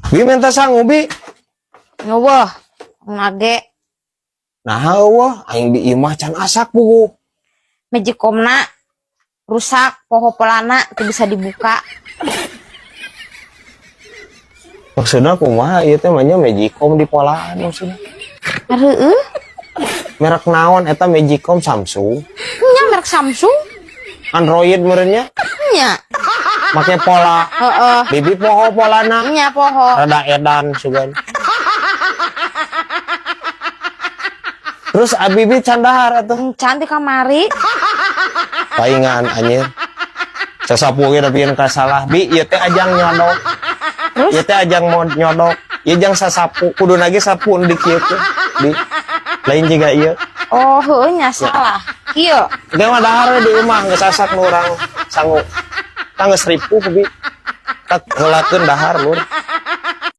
Bi, minta sangu, Bi. Euweuh, nage. Nah, euweuh, aing di imah can asak buku. Magicomna rusak, poho polana teu bisa dibuka. Maksudnya kumaha ieu teh mah Magicom di polaan maksudnya? Heueuh. Merek naon eta Magicom? Samsung? Nya, merek Samsung. Android meureun nya? Nya. Make pola. Heeh. Bibi poho polana? Nya, poho. Rada edan sugan. Terus abibi can dahar atuh? Can, ti kamari. Paingan anjir. Sasapu ge tapi ka salah. Bi, ieu teh ajang nyodok. Terus? Ieu teh ajang mau nyodok. Ieu jang sasapu. Kudu lagi sapu nu dikieu teh. Bi. Lain jiga ieu. Oh, heueuh nya, salah. Kieu. Dia mah dahar we di imah, geus asak nu urang sangu. Tah, geus ripuh, Bi. Tak heulakeun dahar, lur.